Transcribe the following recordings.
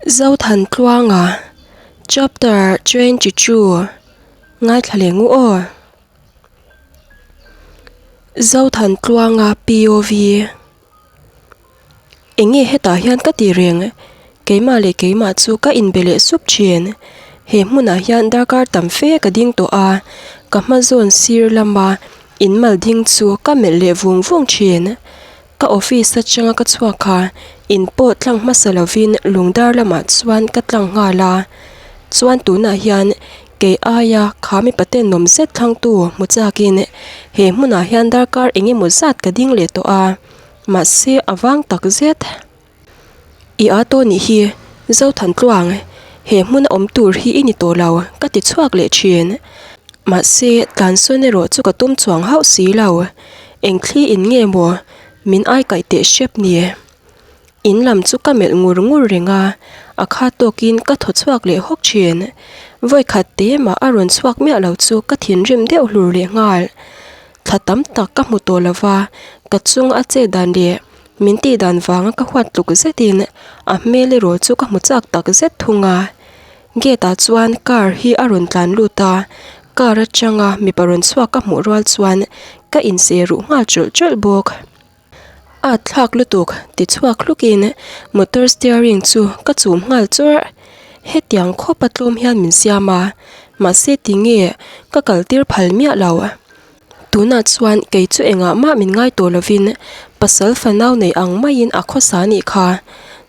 Zothantluanga Chapter 22 Ngaithla leh ngu aw. Zothantluanga POV Enge hetah hian ka ti reng? Keimah leh keimah chu ka inbe leh sup thin. He hmunah hian darkar tam fe ka ding tawh a, ka hma zawn sir lama inmal ding chu ka melh leh vung vung thin. Ka office atanga ka chhuak a, in pawh tlang hmasa lovin lungdar lamah chuan ka tlang nghal a. Chuan tunah hian kei aia kha mipa ten nawm zet thlangtu hmu chakin he hmunah hian darkar eng emaw zat ka ding leh tawh a, mahse a vang tak zet. I a tawh nih hi, Zothantluang, he hmuna awm tur hi i ni tawh lo, ka ti chhuak leh thin. Mahse, tlansawn erawh chu ka tum chuang hauh si lo. Eng thli in nge maw min ai kaih teh hrep ni? In lam chu ka melh ngur ngur reng a, a kha tawkin ka thaw chhuak leh hawk thin. Vawikhat te mah a rawn chhuak miah lo chu ka thinrim deuh hlur leh nghal. Thla tam tak ka hmu tawh lo va, ka chung a chet dan leh Min tih dan vanga ka huat tluk zetin a hmel erawh chu ka hmu chak tak zet thung a. Gate ah chuan car hi a rawn tlan lut a, car atanga mipa rawn chhuak ka hmuh rual chuan ka inseh ruh nghal chawlh chawlh bawk. At thlak lutuk ti chhuak hlukin motor steering chu ka chum nghal chawrh. Hetiang khawpa tlawm hian min siam a, mahse tinge ka kaltir phal miah lo. Tunah chuan kei chu engah mah min ngai tawh lovin pasal fanau nei ang maiin a khawsa nih kha.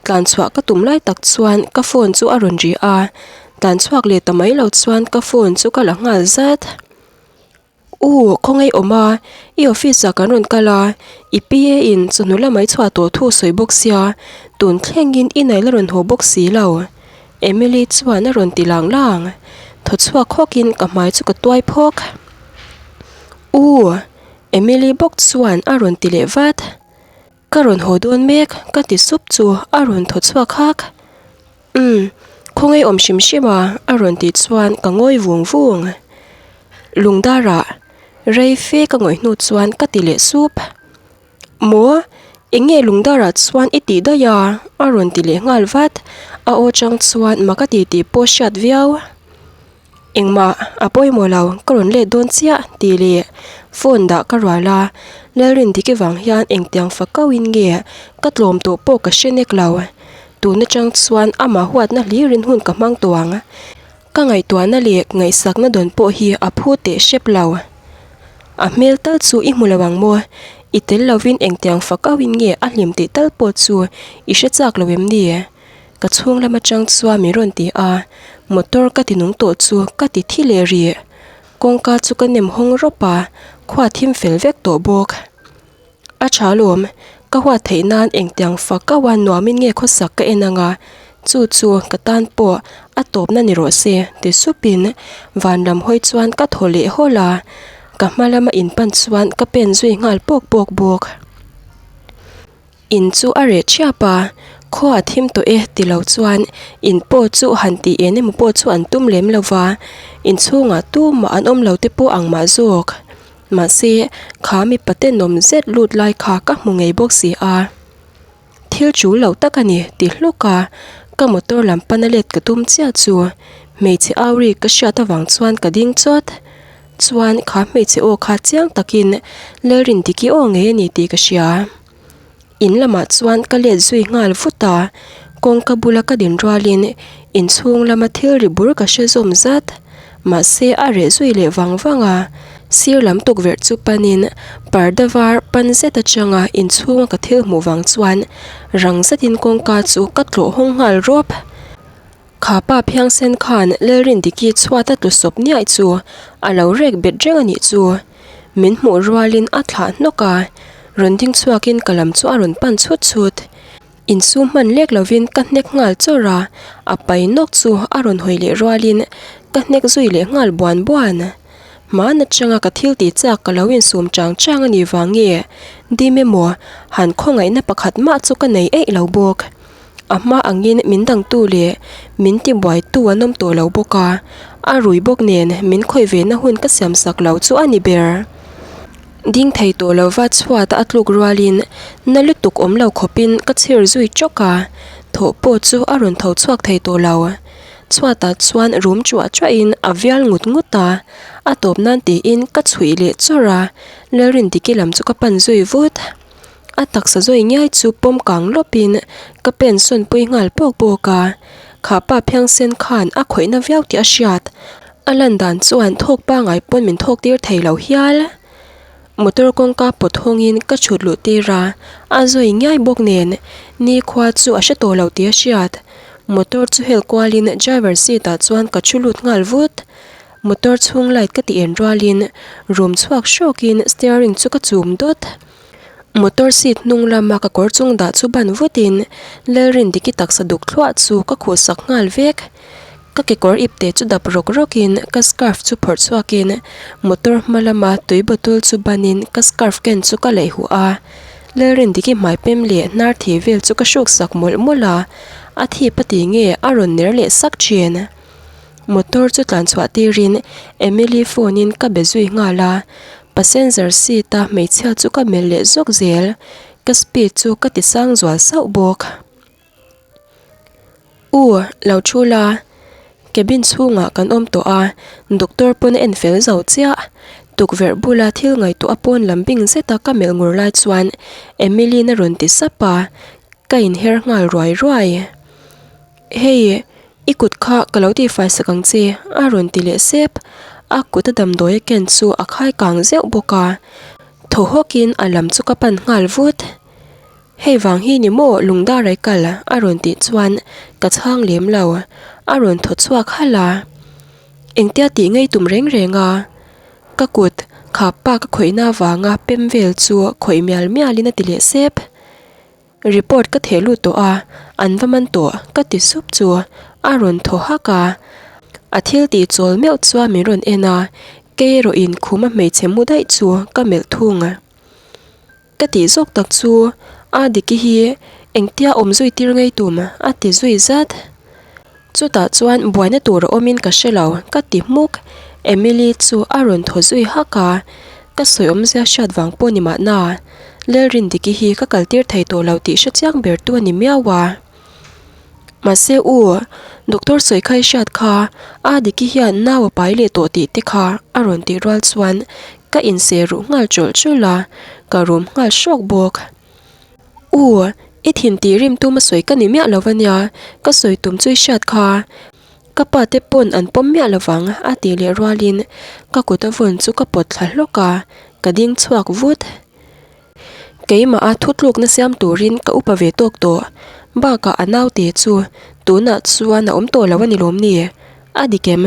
Tlan chhuah ka tum lai tak chuan ka phone chu a rawn ri a, tlan chhuak leh ta mai lo chuan ka phone chu ka la nghal zat. U, khawngaih awm a, i office ah kan rawn kal a, i PA in chawhnu lamah i chhuah tawh thu sawi bawk sia, tun thlengin i nei la rawn haw bawk si lo. Emily chuan a rawn ti lang lang. Thaw chhuak hawkin ka hmai chu ka tuai phawk. U! Emily bawk chuan a rawn ti leh vat. Ka rawn haw dawn mek ka ti sup chu a rawn thaw chhuak hak. Umm, khawngaih awm hrim hrim a a rawn tih chuan ka ngawi vung vung. Lungdarah rei fe ka ngawih hnu chuan ka ti leh sup. Maw? Eng nge lungdarah chuan i tih daih a? A rawn ti leh nghal vat. A aw chang chuan mak a ti tih pawh hriat viau. Engmah a pawimawh lo, ka rawn let dawn chiah tih leh phone dah ka rual a. Lalrindiki vang hian engtiang fak kauhin nge ka tlawm tawh pawh ka hre nek lo. Tun atang chuan amah huatna hlirin hun ka hmang tawh ang. Ka ngaihtuahna leh ngaihsakna dawn pawh hi a phu teh hrep lo. A hmel tal chu i hmu lo ang maw? I tel lovin engtiang fak auhin nge a hlim tih tal pawh chu i hre chak lo em ni? Ka chhung lam atang chuan min rawn ti a, motor ka ti nung tawh chu ka ti thi leh rih. Kawngka chu ka nem hawng rawp a, khua thim fel vek tawh bawk. A tha lawm, ka huat theih nan engtiang fak kauha nuamin nge khawsak ka en anga, chu chu ka tan pawh a tawpna ni rawh se ti supin van lam hawi chuan ka thaw leh hawl a, ka hma lama inpan chuan ka pen zui nghal pawk pawk bawk. In chu a reh thiap a, khaw a thim tawh e ti lo chuan in pawh chu han tih en emaw pawh chu an tum lem lo va, inchhungah tumah an awm lo te pawh ang mah zawk. Mahse, kha mipa tenawm zet lut lai kha ka hmu ngei bawk si a. Thil tul lo tak a ni ti hluk a, ka motor lam pana let ka tum chiah chu hmeichhe au ri ka hriat avang chuan ka ding chawt. Chuan kha hmeichhe aw kha chiang takin Lalrindiki aw ngei a ni tih ka hria. In lamah chuan ka let zui nghal vut a, kawngka bula ka din rualin inchhung lama thil ri bur ka hre zawm zat. Mahse a reh zui leh vang vang a, sir lam tukverh chu panin parda var pan zet atanga inchhunga ka thil hmuh vang chuan rang zetin kawngka chu ka tlawh hawng nghal rawp. Kha pa phiangsen khan Lalrindiki chhuat a tlu sawp niaih chu a lo rek bet reng a nih chu. Min hmuh rualin a thlah hnawk a, rawn ding chhuakin ka lam chu a rawn pan chhut chhut. Insum hman lek lovin ka hnek nghal chawrh a, a pai nawk chu a rawn hawi leh rualin ka hnek zui leh nghal buan buan. Hmaan atanga ka thil tih chak ka lo insum chang chang a nih vang nge dim emaw han khawngaihna pakhat mah chu ka nei eih lo bawk. A hma angin min dangtu leh min tibuaitu an awm tawh lo bawk a, a rui bawk nen min khawih ve na hun ka siam sak lo chu a ni ber. Ding thei tawh lova chhuat a tluk rualin na lutuk awm lo khawpin ka chhir zui chawk a. Thawh pawh chu a rawn tho chhuak thei tawh lo. Chhuatah chuan rum chuah chuahin a vial ngut ngut a, a tawp nan tiin ka chhuih leh chawrh a, Lalrindiki lam chu ka pan zui vut. A taksa zawi ngiai chu pawm kang lawpin ka pen sawn pui nghal pawk pawk a, kha pa phiangsen khan a khawihna viau tih a hriat. A lan dan chuan thawk pangai pawn min thawk tir thei lo hial. Motor kawngka pawt hawngin ka chhut luh tir a, a zawi ngiai bawk nen nikhua chu a hre tawh lo tih a hriat. Motor chu hel kualin driver seat ah chuan ka thu lut nghal vut. Motor chhung light ka ti en rualin room chhuak hrawkin steering chu ka chum dawt. Motor seat hnung lama ka kawr chung dah chu ban vutin Lalrindiki taksa duk thluah chu ka khuh sak nghal vek. Ka kekawr ipte chu dap rawk rawkin ka scarf chu phawrh chhuakin motor hma lama tui bottle chu banin ka scarf ken chu ka laih huh a. Lalrindiki hmai pem leh hnar thi vel chu ka hruk sak mawlh mawlh a, a thip a ti nge a rawn ner leh sak thin. Motor chu tlan chhuah tirin Emily phone in ka be zui nghal a, passenger seat a hmeichhia chu ka melh leh zawk zel, ka speed chu ka ti sang zual sauh bawk. U, lo thu la, cabin chhungah kan awm tawh a, doctor pawn a en fel zo chiah, tukverh bula thil ngaihtuah a pawn lam bing zeta ka melh ngur lai chuan Emily-in a rawn ti sap a, ka inher nghal ruai ruai. Hei, i kut kha ka lo tihfai sak ang che, a rawn ti leh sep. A kut a damdawi a ken chu a khai kang zeuh bawk a. Thaw hawkin a lam chu ka pan nghal vut. Hei vang hi ni maw lungdarai kal a rawn tih chuan ka chhang lem lo, a rawn thaw chhuak halh a. Engtia tih ngei tum reng reng a, ka kut kha pa ka khawihna avanga pem vel chu khawih mial mialin a ti leh sep. Report ka theh lut tawh a, an va man tawh ka ti sup chu a rawn thaw hak a. A thil tih chawl meuh chuan min rawn en a, kei erawhin khuma hmeichhe mu daih chu ka melh thung. Ka tih zawk tak chu a Diki hi engtia awm zui tir ngei tum a ti zui zat. Chutah chuan buaina tur a awmin ka hre lo ka ti hmuk. Emily chu a rawn thaw zui hak a, ka sawi awmzia hriat vang pawh ni mahna Lalrindiki hi ka kaltir thei tawh lo tih hre chiang ber tu a ni miau a. Mahse u, doctor sawi kha i hriat kha, a Diki hian nau a pai leh tawh tih te kha a rawn tih rual chuan ka inseh ruh nghal chawlh chawlh a, ka rum nghal hrawk bawk. U, i thin tih rim tum a sawi ka ni miah lo va nia, ka sawi tum chu i hriat kha. Ka pa te pawn an pawm miah lo vang a tih leh rualin ka kut a vawn chu ka pawt thla hlawk a, ka ding chhuak vut. Keimah a thutlukna siam turin ka upa ve tawk tawh. Bakah a naute chu tunah chuan a awm tawh lo a ni lawm ni? A dik em?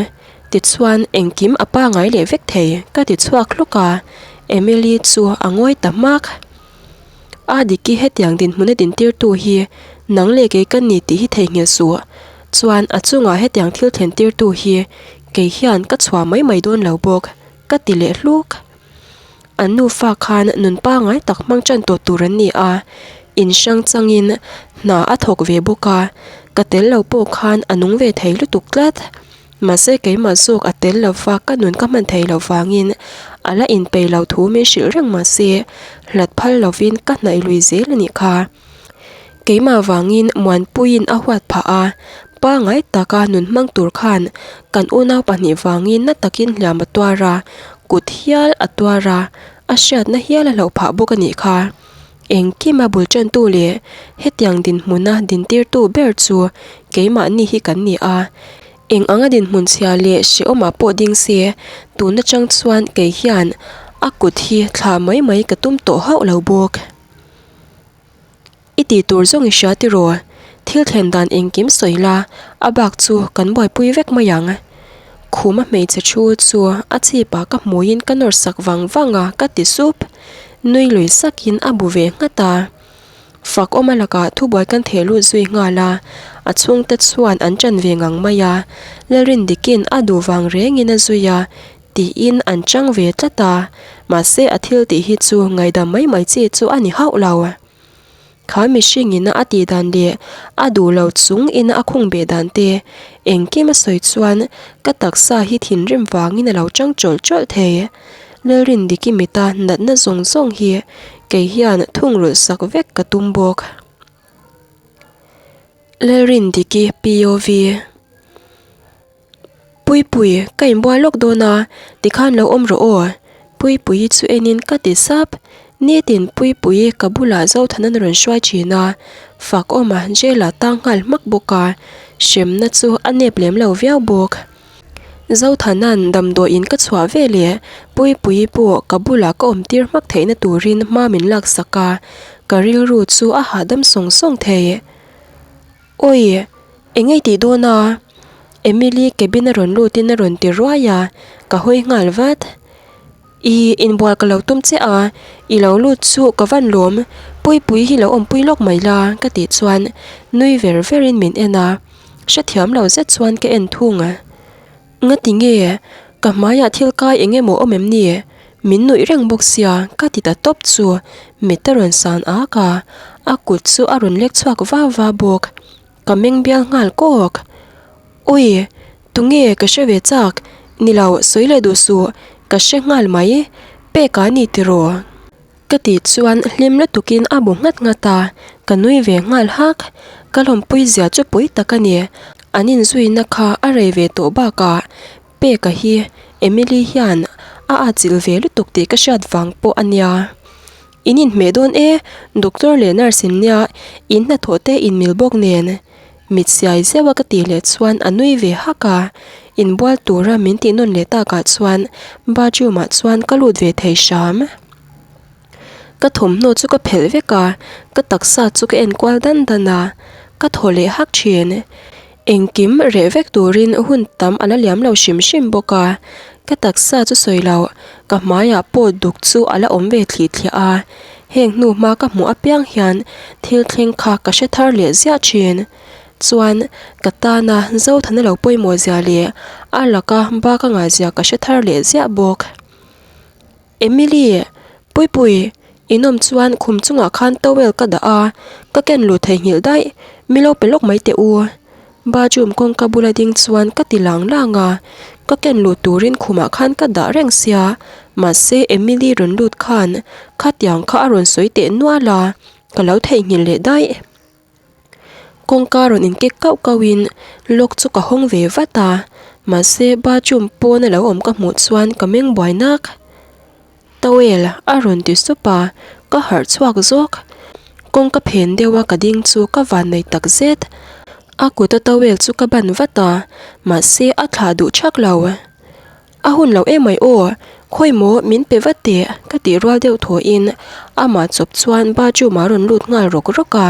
Tichuan engkim a pangai leh vek thei ka ti chhuak hlawk a, Emily chu a ngawi ta hmak. A diki hetiang dinhmun a dintirtu hi nang leh kei ka ni tih hi theihnghilh suh. Chuan a chungah hetiang thil thlentirtu hi kei hian ka chhuah mai mai dawn lo bawk ka ti leh hluk. An nufa khan nun pangai tak hmang tan tawh tur an ni a, in hrang changin hna a thawk ve bawk a, ka tel lo pawh khan a nung ve thei lutuk tlat. Mahse keimah zawk a tel lova ka nun ka hman thei loh vangin a la inpeih loh thu min hrilh reng mahse hlat phal lovin ka hnaih lui zel a nih kha. Keimah vangin Muanpuiin a huat phah a, pangai taka nun hmang tur khan kan unau pahnih vangin na takin hliam a tuar a, kut hial a tuar a, a hriatna hial a hlauh phah bawk a nih kha. Engkima bul tantu leh hetiang dinhmuna dintirtu ber chu keimahni hi kan ni a, eng anga dinhmun chhia leh hrehawmah pawh ding se, tun atang chuan kei hian a kut hi thlah mai mai ka tum tawh hauh lo bawk. I tih tur zawng i hria tiraw? Thil thlen dan engkim sawi la, a bak chu kan buaipui vek mai ang. Khuma hmeichhe thu chu a chhipah ka hmuiin ka nawr sak vang vang a, ka ti sup. Nui lui sakin a bu ve nghat a. Fak awma lakah thubuai kan theh lut zui nghal a, a chhungte chuan an ṭan ve ngang mai a. Lalrindiki'n a duh vang rengin a zui a, Tiin an chang ve tlat a, mahse a thil tih hi chu ngaihdam mai mai chi chu a ni hauh lo. Kha mihring ina a tih dan leh a duh lo chung ina a khung beh dan te engkim a sawi chuan ka taksa hi thinrim vangin a lo chang chawlh chawlh thei. Lalrindiki mita natna zawng zawng hi kei hian thungrulh sak vek ka tum bawk. Lalrindiki POV. Puipui, ka inbual lawk dawn a, tikhan lo awm rawh aw. Puipuii chu enin ka ti sap. Nitin Puipuii ka bulah Zothanan a rawn hruai thin a, Fakawma jail ah tang nghal hmak bawk a, hremna chu a nep lem lo viau bawk. Zothanan damdawiin ka chhuah ve leh Puipuii pawh ka bulah ka awm tir hmak theihna turin hma min laksak a, ka rilru chu a hahdam sawng sawng thei. Awi, eng nge tih dawn a? Emily cabin a rawn lutin a rawn ti ruai a, ka hawi nghal vat. I inbual ka lo tum che a, i lo lut chu ka van lawm, Puipui hi lo awmpui lawk mai la ka tih chuan nui ver verin min en a, hrethiam lo zet chuan ka en thung. Ngati nge? Ka hmaiah thil kai eng emaw awm em ni? Min nuih reng bawk sia ka ti ta tawp chu mit a rawn san ak a, a kut chu a rawn lek chhuak va va bawk. Ka meng bial nghal kawk. Awi! Tunge ka hre ve chak? Ni lo, sawi leh duh suh, ka hre nghal mai. Peka a ni tiraw? Ka tih chuan hlim lutukin a bu nghat nghat a, ka nui ve nghal hak. Ka lawmpui zia chu pui tak a ni. An inzuina kha a rei ve tawh bakah Peka hi Emily hian a atchilh ve lutuk tih ka hriat vang pawh a nia. In inhmeh dawn e, doctor leh nurse in nia, in hnathawh te inmil bawk nen. Mit siai zeuh a ka tih leh chuan a nui ve hak a, inbual tura min tih nawn leh takah chuan bathroom ah chuan ka lut ve thei hram. Ka thawmhnaw chu ka phelh vek a, ka taksa chu ka en kual dan dan a, ka thaw leh hak thin. Engkim reh vek turin hun tam a la liam lo hrim hrim bawk a, ka taksa chu sawi loh, ka hmaiah pawh duk chu a la awm ve thlih thliah a, heng hnu hma ka hmuh apiang hian thil thleng kha ka hre thar leh ziah thin. Chuan ka tana Zothana lo pawimawh zia leh a laka bak a ngaihzia ka hre thar leh ziah bawk. Emily, Puipui, in awm chuan khum chungah khan towel ka dah a, ka ken luh theihnghilh daih, mi lo pe lawk mai teh u. Bathroom kawngka bula ding chuan ka ti lang lang a, ka ken luh turin khumah khan ka dah reng sia, mahse Emily rawn lut khan khatiang kha a rawn sawi teh nual a, ka lo theihnghilh leh daih. Kawngka rawn in kek kauh kauh in lock chu ka hawng ve vat a mahse bathroom pawn a lo awm ka hmuh chuan ka meng buai nak. Towel a rawn ti sup a ka harh chhuak zawk. Kawngka phen deuh a ka ding chu ka van nei tak zet. A kut a towel chu ka ban vat a mahse a thlah duh thak lo. A hun lo emai aw, khawi maw min pe vat teh ka tih rual deuh thawhin amah chawp chuan bathroom ah a rawn lut nghal rawk rawk a.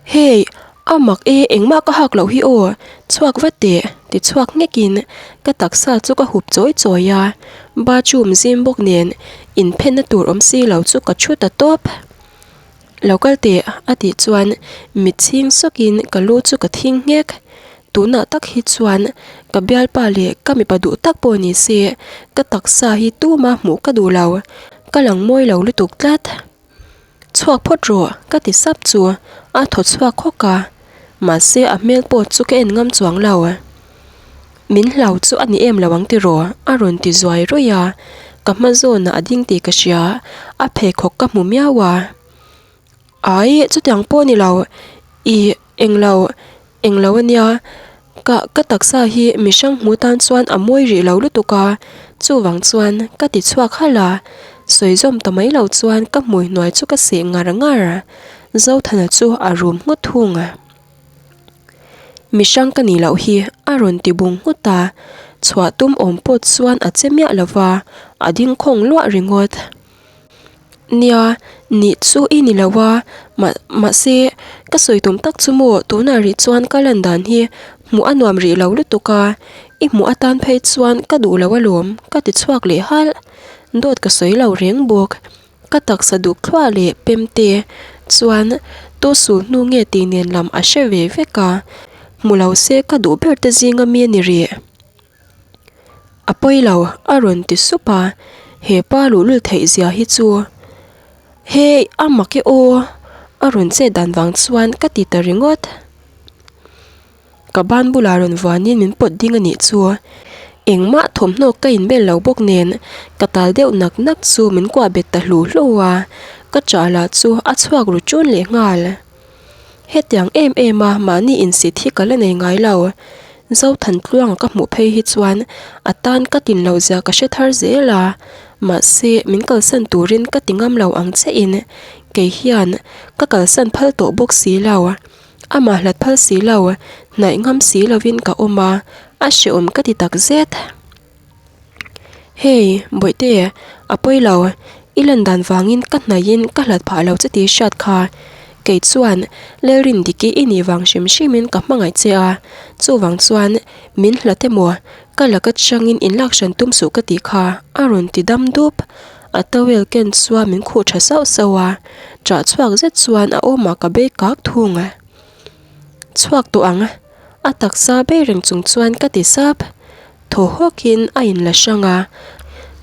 Hey, a mak e engmah ka hak loh hi aw, chhuak vat teh ti chhuak nghekin ka taksa chu ka hup chawi chawi a, bathroom zim bawk nen inphenna tur awm si lo chu ka thu ta tawp. Lo kal teh a tih chuan mit chhing sawkin ka lu chu ka thing nghek. Tunah tak hi chuan ka bialpa leh ka mipa duh tak pawh ni se ka taksa hi tuma hmuh ka duh lo, ka lang mawi lo lutuk tlat. Chhuak phawt rawh ka ti sap chu a thaw chhuak hawk a, mahse a hmel pawh chu ka en ngam chuang lo. Min hlau chu a ni em lo ang tiraw? a rawn ti zuai ruih a, ka hma zawnah a ding tih ka hria, a pheikhawk ka hmu miau a. Ai, chutiang pawh a ni lo, ih englo, englo a nia, ka ka taksa hi mihrang hmu tan chuan a mawi rih lo lutuk a, chuvang chuan ka ti chhuak halh a, sawi zawm ta mai lo chuan ka hmui hnuai chu ka seh ngar ngar, Zothana chu a rum nghut thung. Mihrang ka nih loh hi a rawn ti bung nghut a, chhuah tum awm pawt chuan a che miah lo va, a ding khawng luah ringawt. Nia, nih chu i ni lo a, mah mahse ka sawi tum tak chu maw tunah rih chuan ka lan dan hi hmuh a nuam rih lo lutuk a, i hmuh atan phei chuan ka duh lo alawm ka ti chhuak leh halh, dawt ka sawi lo reng bawk. Ka taksa duk thluah leh pem te chuan tu sul hnu nge tih nen lam a hre ve vek a, hmu lo se ka duh ber te zinga mi a ni rih. A pawi lo a rawn ti sup a, he pa luhlul theih zia hi chu hei a mak e aw a rawn chet dan vang chuan ka ti ta ringawt. Ka ban bulah rawn vuanin min pawt ding a nih chu. Engmah thawmhnaw ka inbel lo bawk nen ka tal deuh nak nak chu min kuah bet ta hlu hlu a, ka chah lah chu a chhuak ru ṭun leh nghal. Hetiang em em a mahni insit hi ka la nei ngai lo. Zothantluanga ka hmuh phei hi chuan a tan ka tin loh zia ka hre thar zel a, mahse min kalsan turin ka ti ngam lo ang che in kei hian ka kalsan phal tawh bawk si lo. Amah hlat phal si lo, hnaih ngam si lovin ka awm a, a hrehawm ka ti tak zet. Hey, Bawihte, a pawi lo, i lan dan vangin ka hnaihin ka hlat phah lo che tih hriat kha. Kei chuan Lalrin Diki i nih vang hrim hrimin ka hmangaih che a, chuvang chuan min hlat emaw, ka laka changin inlak hran tum suh ka tih kha, a rawn ti dam dup. A towel ken chuan min khuh tha sauh sauh a, ṭah chhuak zet chuan a awmah ka bei kak thung. Chhuak tawh ang, a taksa bei reng chung chuan ka ti sap. Thaw hawkin a inla hrang a,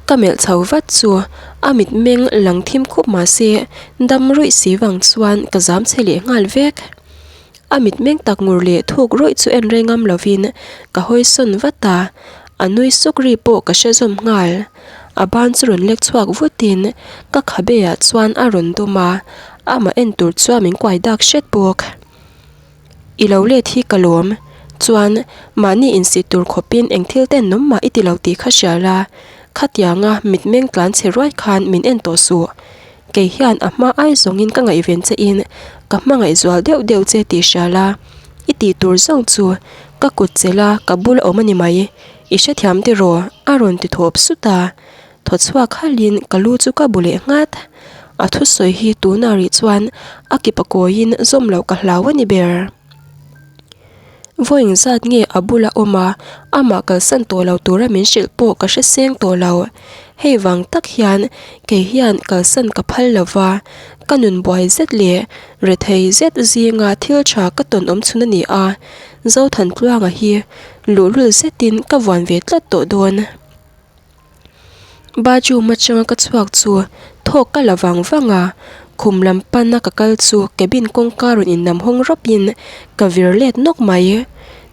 ka melh chho vat chu a mitmeng lang thim khup mah se dam ruih si vang chuan ka zam chhe leh nghal vek. A mitmeng tak ngur leh thuk ruih chu en rei ngam lovin ka hawi sawn vat a, a nui suk ri pawh ka hre zawm nghal. A ban chu rawn lek chhuak vutin ka khabe ah chuan a rawn dawm a, amah en tur chuan min kuai dak hret bawk. I lo let hi ka lawm. Chuan, mahni insit tur khawpin eng thil ten nawm mah i ti lo tih kha hria la. Khatianga mitmeng tlan chhe ruai khan min en tawh suh. Kei hian a hma ai zawngin ka ngaihven che in ka hmangaih zual deuh deuh che tih hria la. I tih tur zawng chu ka kut che la ka bul a awm a ni mai. I hrethiam tiraw? A rawn ti thawp sut a. Thaw chhuak halhin ka lu chu ka bu leh nghat. A thusawi hi tunah rih chuan a kipa kawiin zawm loh ka hlau a ni ber. Vawiin zat nge a bula awm a, amah kalsan tawh lo tura min hrilh pawh ka hre seng tawh lo. Hei vang tak hian kei hian kalsan ka phal lo va, ka nun buai zet leh rethei zet zinga thil tha ka tawn awm chhun a ni a, Zothantluanga hi luhlul zetin ka vuan ve tlat tawh dawn. Bathroom atanga ka chhuak chu thawk ka la vang vang a, khum lam pana ka kal chu cabin kawngka rawn innam hawng rawp in ka vir let nawk mai.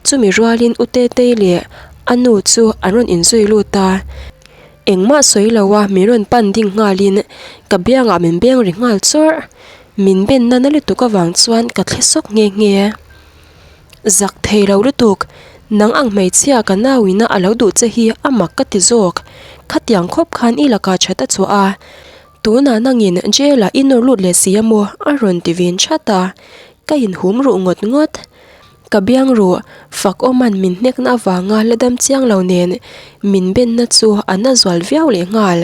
Chumi rualin U Tetei leh a nu chu an rawn inzui lut a, engmah sawi lo a min rawn pan ding nghalin ka biangah min beng ri nghal chawrh. Min ben nana lutuk avang chuan ka thle sawk nghe nghe. Zak thei lo lutuk, nang ang hmeichhia ka nauina a lo duh che hi a mak ka ti zawk. Khatiang khawp khan i lakah that a chhuah a, tunah nangin jail ah i nawr lut leh si a maw a rawn ti vin that a, ka inhum ruh ngawt ngawt. Ka biang ruh, fak awman min hnekna avanga la dam chiang lo nen min benna chu a na zual viau leh nghal.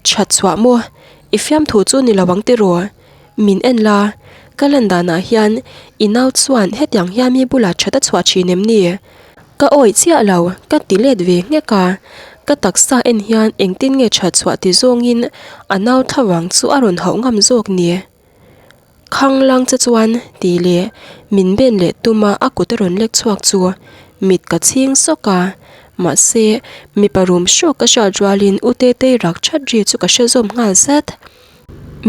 That chhuah maw? I fiamthu chu ni lo ang tiraw? Min en la, ka lan danah hian i nau chuan hetiang hian mi bulah that a chhuah thin em ni? Ka awih chiah lo, ka ti let ve nghek a. Ka taksa en hian engtin nge that chhuah ti zawngin a nau thlavang chu a rawn hauh ngam zawk ni? Khang lang che chuan tih leh min ben leh tum a a kut a rawn lek chhuak chu mit ka chhing sawk a, mahse mipa rum hrawk ka hriat rualin U Tetei rak that ri chu ka hre zawm nghal zat.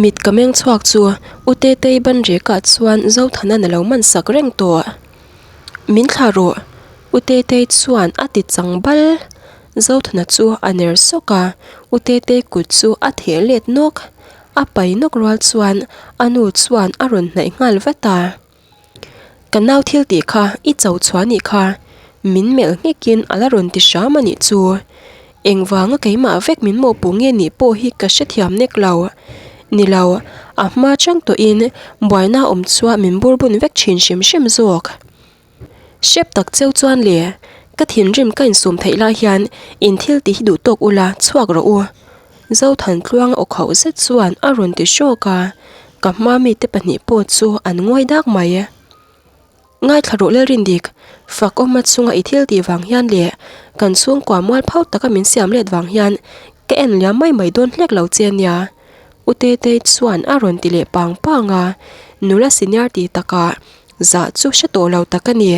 Mit ka meng chhuak chu U Tetei ban rekah chuan Zothanan a lo man sak reng tawh. Min thlah rawh U Tetei chuan a ti chang bal. Zothana chu a ner sawk a, U Tetei kut chu a theh let nawk. A pai nawk rual chuan a nu chuan a rawn hnaih nghal vat a. Ka nau thil tih kha i cho chhuah anih kha, min melh nghekin a la rawn ti hram anih chu. Engvanga keimah vek min mawhpuh nge nih pawh hi ka hrethiam nek lo. Ni lo, a hma chang tawhin buaina awm chuan min burbun vek thin hrim hrim zawk. Hrep tak cheu chuan le, ka thinrim ka insum theih lai hian in thil tih hi duh tawk ula chhuak rawh u. Zothantluang aw khauh zet chuan a rawn ti hrawk a, ka hma mite pahnih pawh chu an ngawi dak mai. Ngaithla rawh Lalrindik, Fakawma chunga i thil tih vang hian leh kan chhungkua mualphau taka min siam let vang hian ka en liam mai mai dawn hlek lo che nia. U Tetei chuan a rawn ti leh pang pang a, nula senior ti takah Zah chu hre tawh lo tak a ni.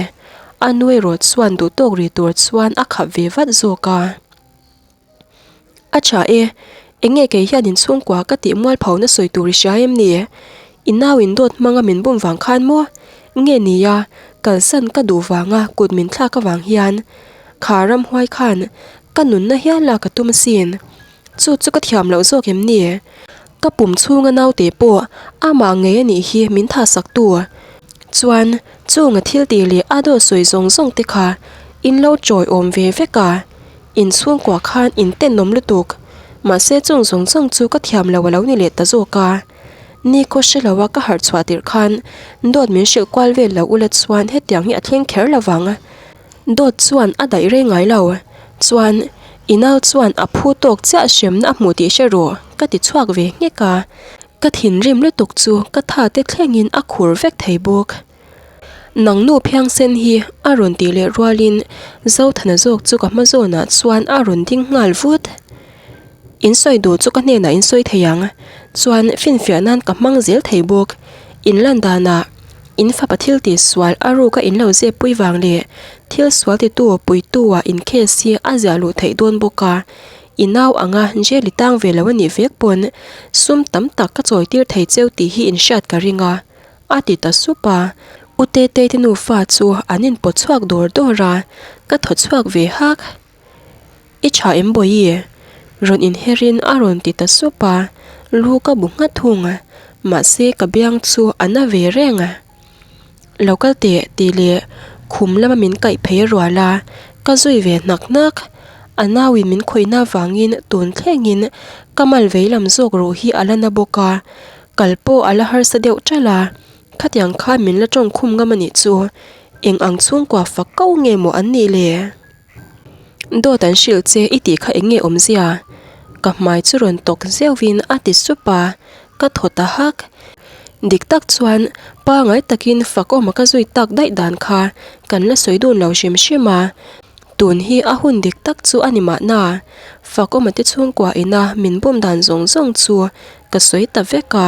A nu erawh chuan duh tawk ri tur chuan a khap ve vat zawk a. A tha e, eng nge kei hian inchhungkua ka tih mualphona sawi tur i hria em ni? I nau in dawt hmanga min bum vang khan maw? Nge nia, kalsan ka duh vanga kut min thlak avang hian kha ramhuai khan ka nunna hial lak a tum asin. Chu chu ka thiam loh zawk em ni? Ka pum chhunga naute pawh amah ngei a nih hi min tha sak tu. Chuan chunga thil tih leh a dawt sawi zawng zawng te kha in lo chawiawm ve vek a, in chhungkua khan in tenawm lutuk. Mahse chung zawng zawng chu ka thiam lo a lo ni leh ta zawk a. Nikhaw hre lo a ka harh chhuah tirh khan dawt min hrilh kual vel lo ula chuan hetiang hi a thleng kher lo vang. Dawt chuan a daih rei ngai lo. Chuan i nau chuan a phu tawk chiah hremna a hmuh tih hre rawh ka ti chhuak ve nghek a. Ka thinrim lutuk chu ka tha te thlengin a khur vek thei bawk. Nang nu phiangsen hi a rawn tih leh rualin Zothana zawk chu ka hma zawnah chuan a rawn ding nghal vut. In sawi duh chu ka hnenah in sawi thei ang. Chuan finfiah nan ka hmang zel thei bawk. In lan danah in fapa thil tih sual a ruka in lo zep pui vang leh thil sual titu puitu ah in case hi a ziah luh theih dawn bawk a. I nau anga jail i tang ve lo a nih vek pawn sum tam tak ka chawi tir thei cheu tih hi in hriat ka ring a, a ti ta sup a. U Tetei te nufa chu an inpawt chhuak dawr dawr a, ka thaw chhuak ve hak. I tha em bawihi? Rawn inherin a rawn ti ta sup a, lu ka bu nghat thung. Mahse ka biang chu a na ve reng. Lo kal teh tih leh khum lama min kaih phei a rual a, ka zui ve hnak hnak. A nauin min khawihna avangin tun thlengin ka mal vei lam zawk ruh hi a la na bawk a, kal pawh a la harsa deuh ṭalh a, khatiang khan min la ṭawngkhum ngam a nih chu. Eng ang chhungkua fak ko nge maw an nih le? Dawt an hrilh che i tih kha eng nge awmzia? Ka hmai chu rawn tawk zeuhin a ti sup a, ka thaw ta hak. Dik tak chuan pangai takin fakawma ka zui tak daih dan kha kan la sawi dun lo hrim hrim a, tun hi a hun dik tak chu a ni mahna. Fakawma te chhungkua ina min bum dan zawng zawng chu ka sawi ta vek a.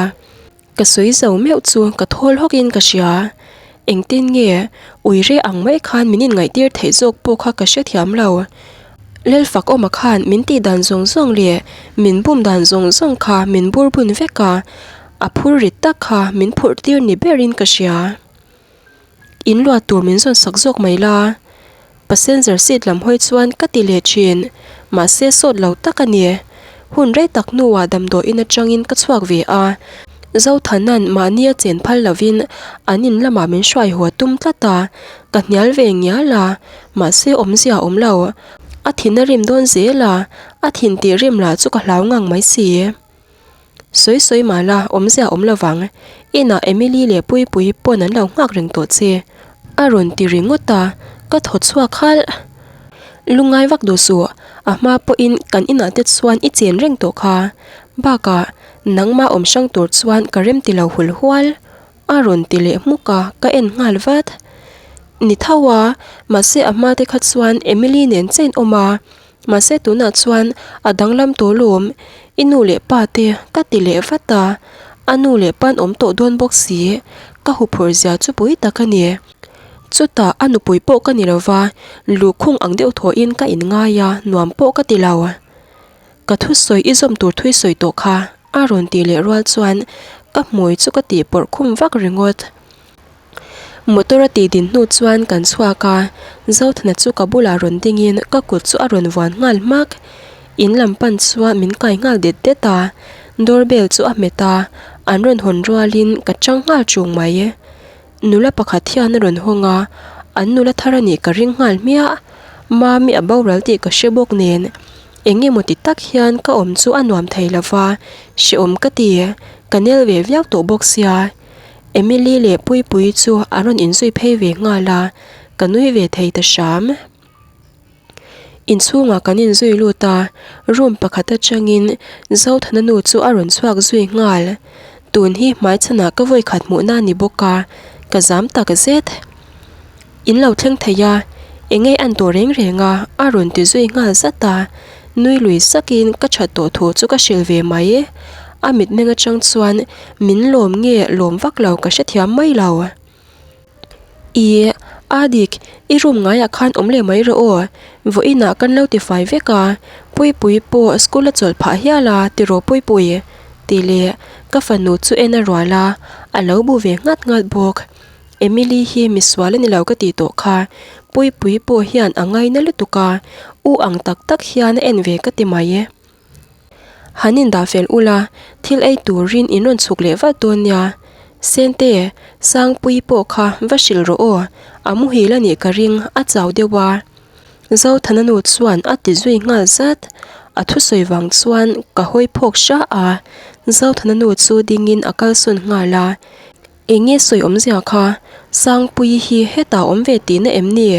Ka sawi zo meuh chu ka thawl hawk in ka hria. Engtin nge ui reh ang mai khan min inngaihtir theih zawk pawh kha ka hrethiam lo. Lalfak awma khan min tih dan zawng zawng leh min bum dan zawng zawng kha min bur bun vek a, a phur rit tak kha min phurh tir ni ber in ka hria. In luah tur min zawn sak zawk mai la. Passenger seat lam hawi chuan ka ti leh thin. Mahse sawt lo tak a ni. Hun rei tak hnuah damdawiin atangin ka chhuak ve a. Zothanan mahnia chen phal lovin an in lamah min hruai haw tum tlat a. Ka hnial ve ngial a, mahse awmzia a awm lo. A thin a rim dawn zel a, a thin tih rim lah chu ka hlau ngang mai si. Sawi sawi mah la, awmzia awm lo vang. Inah Emily leh Puipuii pawn an lo nghak reng tawh che. A rawn ti ringawt a, ka thaw chhuak halh. Lungngai vak duh suh, a hma pawhin kan inah te chuan i chen reng tawh kha. Bakah, nangmah awm hrang tur chuan ka rem ti lo hul hual. A rawn ti leh hmuk a, ka en nghal vat. Ni tho a, mahse a hma te kha chuan Emily nen chen awm a, Mahse tunah chuan a danglam tawh lawm, i nu leh pa te ka ti leh vat a, a nu leh pa'n awm tawh dawn bawk si, ka huphurh zia chu pui tak a ni. Chutah a nupui pawh ka ni lova, luhkhung ang deuh thawhin ka inngai a, nuam pawh ka ti lo. Ka thusawi i zawm tur thui sawi tawh kha a rawn tih leh rual chuan ka hmui chu ka tih pawrh khum vak ringawt. Motor a tih din hnu chuan kan chhuak a, Zothana chu ka bulah rawn dingin ka kut chu a rawn vuan nghal hmak. In lam pan chuan min kai nghal det det a, door bell chu a hmet a, an rawn hawn rualin ka chang nghal chung mai. Nula pakhat hian a rawn hawng a, an nula thar a nih ka ring nghal hmiah. Mami a boral tih ka hre bawk nen, eng emaw ti tak hian ka awm chu a nuam thei lova, hrehawm ka ti, ka nel ve viau tawh bawk sia. Emily leh Puipuii chu a rawn inzui phei ve nghal a, ka nui ve thei ta hram. Inchhungah kan inzui lut a, room pakhat atangin Zothana nu chu a rawn chhuak zui nghal. Tun hi hmaichhanah ka vawikhat hmuhna a ni bawk a, ka zam tak zet. In lo thleng thei a, eng nge an tawh reng reng a, a rawn ti zui nghal zat a. Nui lui sakin ka that tawh thu chu ka hrilh ve mai. A mitmeng atang chuan min lawm nge lawm vak lo ka hrethiam mai lo. Ih, a dik, i room ngaiah khan awm leh mai rawh aw. Vawiinah kan lo tifai vek a, Puipui pawh school a chawlh phah hial a, tiraw Puipui? tih leh ka fanu chu en a rual a, a lo bu ve nghat nghat bawk. Emily hi misual a ni lo ka tih tawh kha, Puipui pawh hian a ngaina lutuk a, u ang tak tak hian a en ve ka ti mai e. Han indah fel ula, thil ei turin in rawn chhuk leh vat dawn nia. Sente, Sangpuii pawh kha va hrilh rawh aw, a muhil a nih ka ring, a chau deuh a. Zothana nu chuan a ti zui nghal zat. A thusawi vang chuan ka hawi phawk hra a, Zothana nu chu dingin a kalsawn nghal a. Eng nge sawi awmzia kha? Sangpuii hi hetah awm ve tihna em ni?